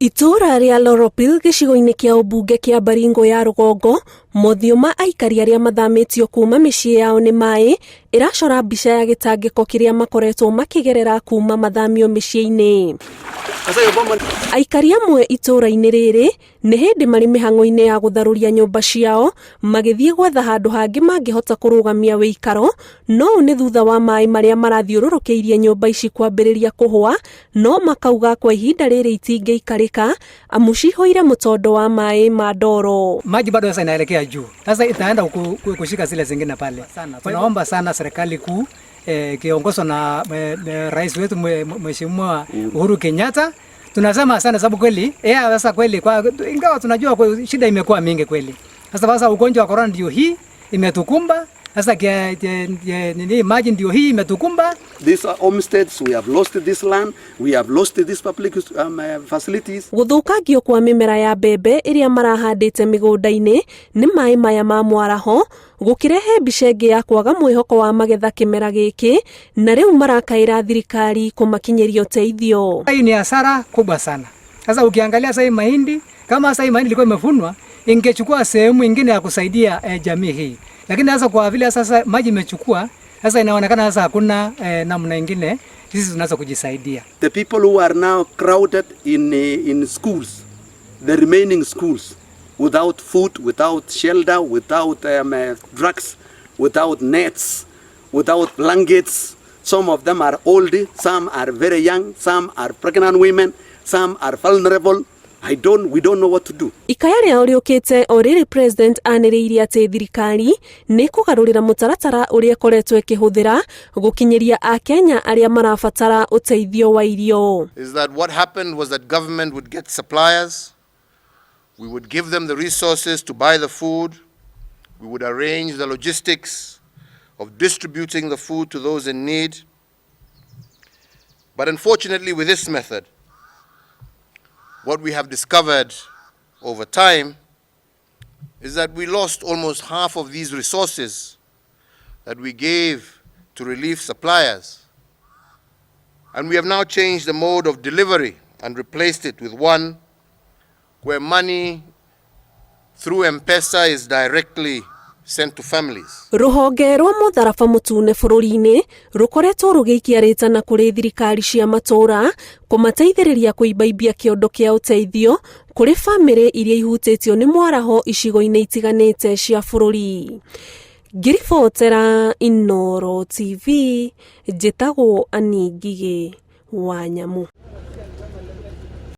Itũũra rĩa Loropil gĩcigo-inĩ kĩa ũmbunge kĩa Baringo ya rũgongo, mothiũ ma aikari arĩa mathamĩtio kuma mĩciĩ yao nĩ maĩ ĩracora mbica ya gĩtangĩko kĩrĩa makoretwo makĩgerera kuma mathamio mĩciĩ-inĩ. Aikari amwe itũũra-inĩ rĩrĩ nĩ hĩndĩ marĩ mĩhang'o-inĩ ya gũtharũria nyũmba ciao magĩthiĩ gwetha handũ hangĩ mangĩhota kũrũgamia wĩikaro, no ũũ nĩ thutha wa maĩ marĩa marathiũrũrũkĩirie nyũmba ici kwambĩrĩria kũhũa, no makauga kwa ihinda rĩrĩ itingĩikarĩka amu cihũire mũtondo wa maĩ ma ndoro. Maji bado sasa inaelekea juu, sasa itaenda kushika zile zingine pale. Tunaomba sana serikali kuu ikiongozwa na rais wetu Mheshimiwa Uhuru Kenyatta. Tunasema sana sababu kweli sasa kweli kwa ingawa tunajua kwa shida imekuwa mingi kweli. Sasa ugonjwa wa corona ndio hii imetukumba. Sasa nini maji ndio hii imetukumba. These are homesteads, we have lost this land, we have lost these public facilities. Gũthũkangio kwa mĩmera ya mbembe ĩrĩa marahandĩte mĩgũnda-inĩ nĩ maĩ maya ma mwaraho gũkĩrehe mbica ĩngĩ ya kwaga mwĩhoko wa magetha kĩmera gĩkĩ, na rĩu marakaĩra thirikari kũmakinyĩria ũteithio. Hii ni hasara kubwa sana. Sasa ukiangalia sasa hii mahindi, kama sasa hii mahindi ilikuwa imevunwa, ingechukua sehemu ingine ya kusaidia jamii hii. Lakini sasa kwa vile sasa maji imechukua, sasa inaonekana sasa hakuna namna ingine sisi tunaweza kujisaidia. The people who are now crowded in schools, the remaining schools, without food, without shelter, without drugs, without nets, without blankets. Some of them are old, some are very young, some are pregnant women, some are vulnerable. We don't know what to do. Ikaya rĩao rĩũkĩte o rĩrĩ President anĩrĩire atĩ thirikari nĩ ĩkũgarũrĩra mũtaratara ũrĩa ĩkoretwo ĩkĩhũthĩra gũkinyĩria Akenya arĩa marabatara ũteithio wa irio. Is that what happened was that government would get suppliers, we would give them the resources to buy the food, we would arrange the logistics of distributing the food to those in need. But unfortunately, with this method, what we have discovered over time is that we lost almost half of these resources that we gave to relief suppliers. And we have now changed the mode of delivery and replaced it with one where money through M-Pesa is directly sent to families. Rũhonge rwa mũtharaba mũtune bũrũri-inĩ rũkoretwo rũgĩikia rĩtana kũrĩ thirikari cia matũũra kũmateithĩrĩria kũimbaimbia kĩondo kĩa ũteithio kũrĩ bamĩrĩ iria ihutĩtio nĩ mwaraho icigo-inĩ itiganĩte cia bũrũri. Ngĩribotera Inooro TV, njĩtagwo Annie Ngigĩ wa Nyamu.